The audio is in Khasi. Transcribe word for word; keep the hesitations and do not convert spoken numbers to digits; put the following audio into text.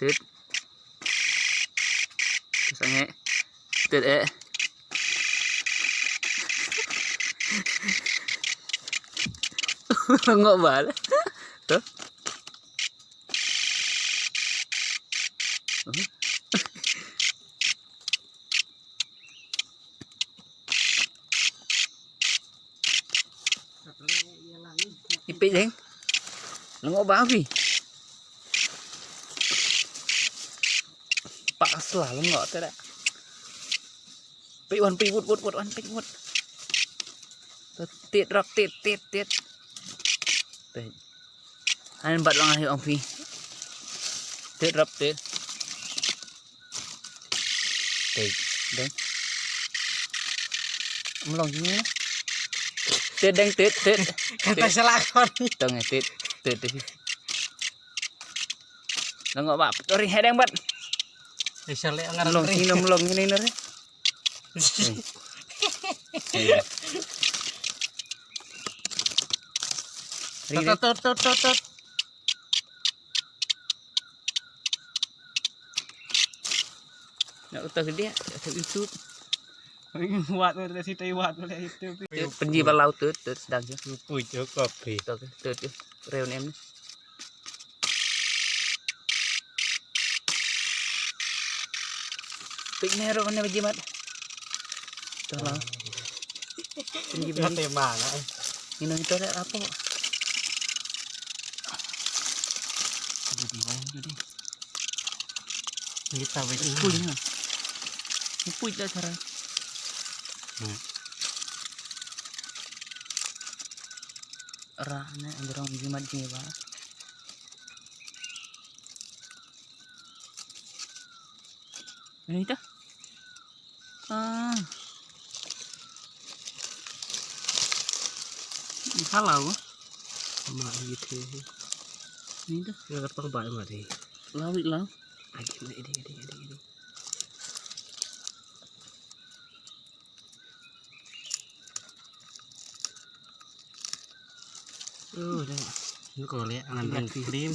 Tut. Tut sange. Tut eh. Ngok bal. Tuh. Ipit deng. Lengok bang api. Pak asla lengok tu dah. Pik wan pik wut wut wut wan pik wut. Tit rap tit tit tit. Pik. An bat lang ahi ong phi. Tit rap tit. Tit. Deng. Melong sini lah. Tit deng tit tit. Kata salah kon. Tong tit tit tit. Lengok bak tori hedeng bat. Isa le ngarang. Melong sini melong sini nere. Ri ri. Tot tot tot tot. Nak utak dia, utak YouTube. Wat wat si tai wat wat YouTube. Penji balau tut tut sedang je. Pui je kopi. Tut tut tut. Rew nem ni. Pik ne ro ne baji mat. Tolong. Tinggi. Mati mana? Ini itu ada apa? Jadi main jadi. Kita baik. Punya. Pui dah cara. Hmm. Ra ne anjrong jimat jiwa. Ini dah. Ah. Ini salah gua. Sama gitu. Ini dah. Nggak kata baik mati. Lawit lah. Adik, adik, adik, adik, adik. Oh, dah. Ini kau lihat angan Dah. Bang Krim.